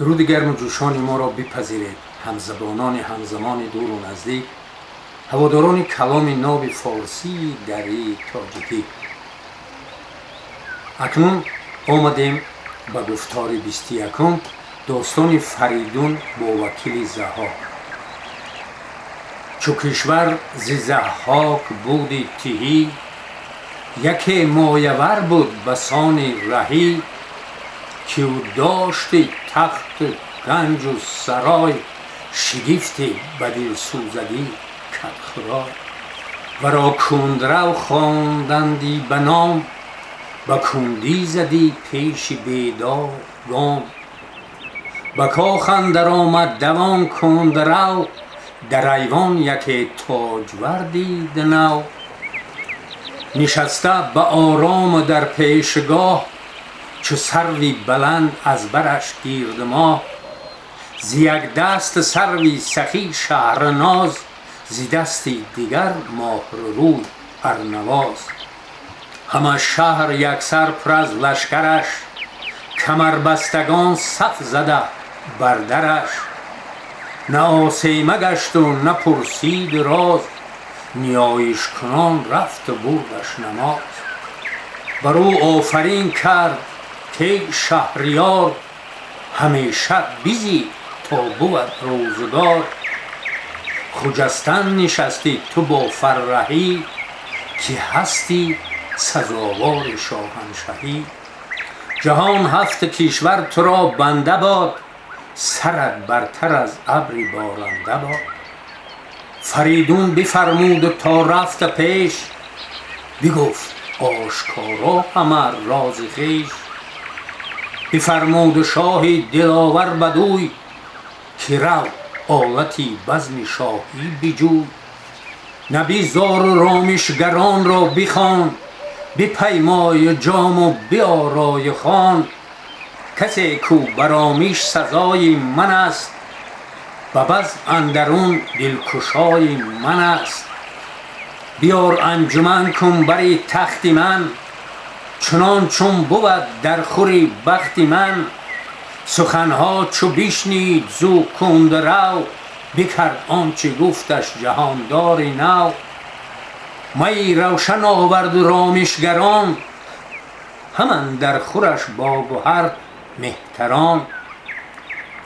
Дуруди гарму ҷӯшони моро бипазиред, ҳамзабонони ҳамзамони дуру наздик, ҳаводорони каломи ноби форсии дарии тоҷикӣ. Акнун омадем ба гуфтори 21-ум, достони Фаридун бо вакили Заҳҳок. Чу кишвар зи Заҳҳок буди тиҳӣ, яке моявар буд ба сони раҳӣ, ки ӯ дошти тахту ганҷу сарой, шигифте ба дилсӯзагӣ кард Худой. Варо кундрав хонданди ба ном, ба кундӣ задӣ пеши бедод гом. Ба кох андар омад давон кундрав, дар айвон яке тоҷвар дид нав. Нишаста ба орому дар пешгоҳ, чу сарви баланд аз бараш гирд моҳ. Зи як даст сарви сахӣ шаҳрноз, зи дасти дигар моҳрӯй Арнавоз. Ҳама шаҳр яксар пур аз лашкараш, камарбастагон саф зада бар дараш. На осема гашту на пурсид роз, ниёишкунон рафту бурдаш намоз. Бар ӯ офарин кард кей шаҳриёр, ҳамеша бизӣ то бувад рӯзгор. Хуҷастан нишастӣ ту бо фарраҳӣ, ки ҳастӣ сазовори шоҳаншаҳӣ. Ҷаҳон ҳафт кишвар туро банда бод, сарат бартар аз абри боранда бод. Фаридун бифармуду то рафта пеш, бигуфт ошкоро ҳама рози хеш. Бифармуду шоҳи диловар бадӯй, ки рав олати базми шоҳӣ биҷӯй. Набизору ромишгаронро бихон, бипаймою ҷому биорою хон. Касе кӯ бар омиш сазои ман аст, ба базм андарун дилкушои ман аст. Биёр анҷуман кун бари тахти ман, чунон чун бувад дар хури бахти ман. Суханҳо чу бишнид зӯ кундрав, бикард он чи гуфташ ҷаҳондори нав. Майи равшан оварду ромишгарон, ҳаман дар хураш бо гуҳар меҳтарон.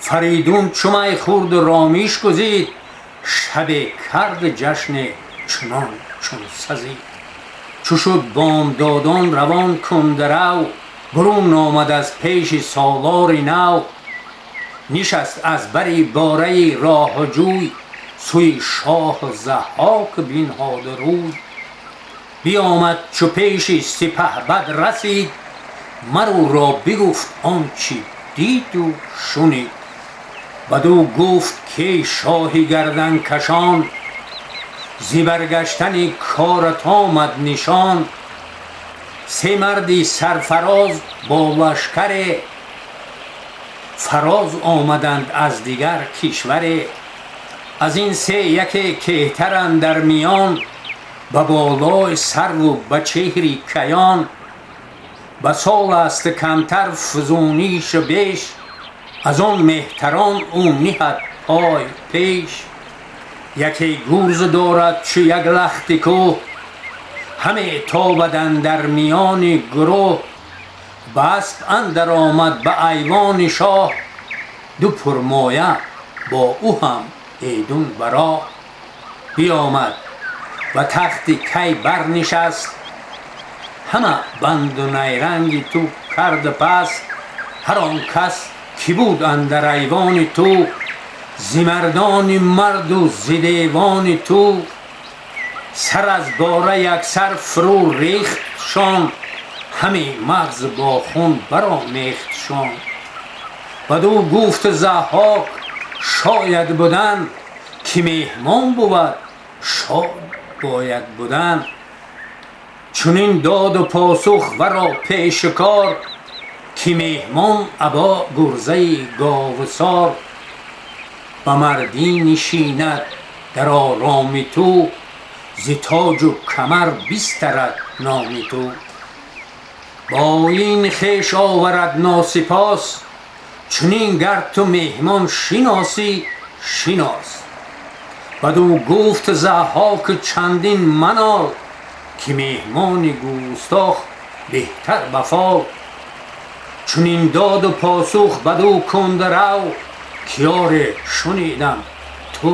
Фаридун чу май хӯрду ромиш гузид, шабе кард ҷашне чунон чун сазид. Чу шуд бомдодон равон кундрав, бурун омад аз пеши солори нав. Нишаст аз бари бораи роҳҷӯй, сӯи шоҳу Заҳҳок бинҳоду рӯй. Биомад чу пеши сипаҳбад расид, мар ӯро бигуфт он чи диду шунид. Бадӯ гуфт: «Кей шоҳи гарданкашон, зи баргаштани корат омад нишон. Се марди сарфароз бо лашкаре фароз омаданд аз дигар кишваре. Аз ин се яке кеҳтар андар миён, ба болои сарву ба чеҳри каён. Ба сол аст камтар фузунишу беш, аз он меҳтарон ӯ ниҳад пой пеш. Яке гурз дорад чу як лахти кӯҳ, ҳаме тобад андар миёни гурӯҳ. Ба асп андар омад ба айвони шоҳ, ду пурмоя бо ӯ ҳам эйдун ба роҳ. Биомад, ба тахти кай барнишаст, ҳама банду найранги ту кард паст. Ҳар он кас ки буд андар айвони ту, зи мардони марду зи девони ту, сар аз бора яксар фурӯ рехтшон, ҳаме мағз бо хун баромехтшон». Бадӯ гуфт Заҳҳок: «Шояд будан, ки меҳмон бувад шод бояд будан». Чунин доду посух варо пешкор, ки меҳмон або гурзаи говусор ба мардӣ нишинад дар ороми ту, зи тоҷу камар бистарад номи ту. Бо оини хеш оварад носипос, Чунин гар ту меҳмон шиносӣ, шинос. Бадӯ гуфт Заҳҳок: чандин манол, ки меҳмони густох беҳтар ба фол. Чунин доду посух бадӯ кундарав, ки ёре шунидам, ту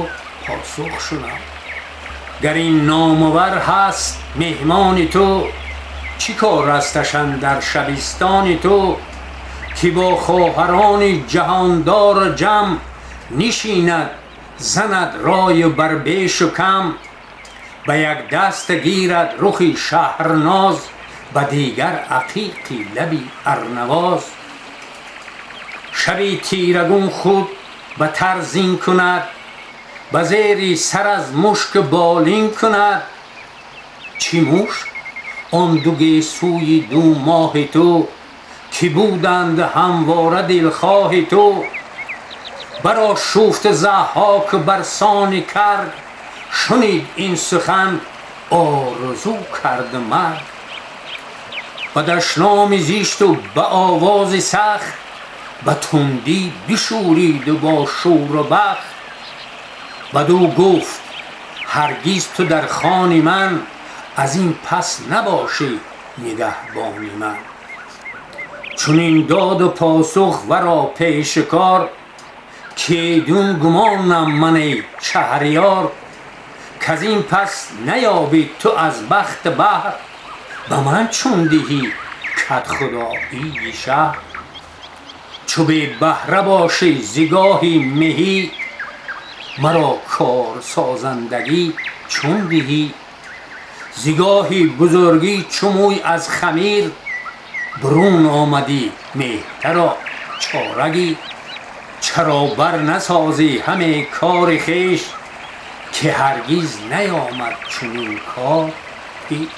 посух шунав. Гар ин номавар ҳаст меҳмони ту, чӣ кор асташ андар шабистони ту, ки бо хоҳарони ҷаҳондор ҷам нишинад, занад рою бар бешу кам, ба як даст гирад рухи шаҳрноз, ба дигар ақиқи лаби арнавоз, шаби тирагун худ ба тарзин кунад, ба зери сар аз мушк болин кунад? Чӣ мушк? Он ду гесӯи ду моҳи ту, ки буданд ҳамвора дилхоҳи ту. Барошуфт Заҳҳок барсони карг, шунид ин сухан, орзу кард марг. Ба дашноми зишту ба овози сахт, ба тундӣ бишӯриду бо шӯру бахт. Бадӯ гуфт: ҳаргиз ту дар хони ман аз ин пас набошӣ нигаҳбони ман. Чунин доду посух варо пешкор, ки эдун гумонам ман, эй шаҳриёр, каз ин пас наёбӣ ту аз бахт баҳр, ба ман чун диҳӣ кадхудоии шаҳр? Чу бебаҳра бошӣ зи гоҳи меҳӣ, маро корсозандагӣ чун диҳӣ? Зи гоҳи бузургӣ чу мӯй аз хамир бурун омадӣ, меҳтаро чора гир. Чаро бар насозӣ ҳаме кори хеш, ки ҳаргиз наёмад чунин кор пеш?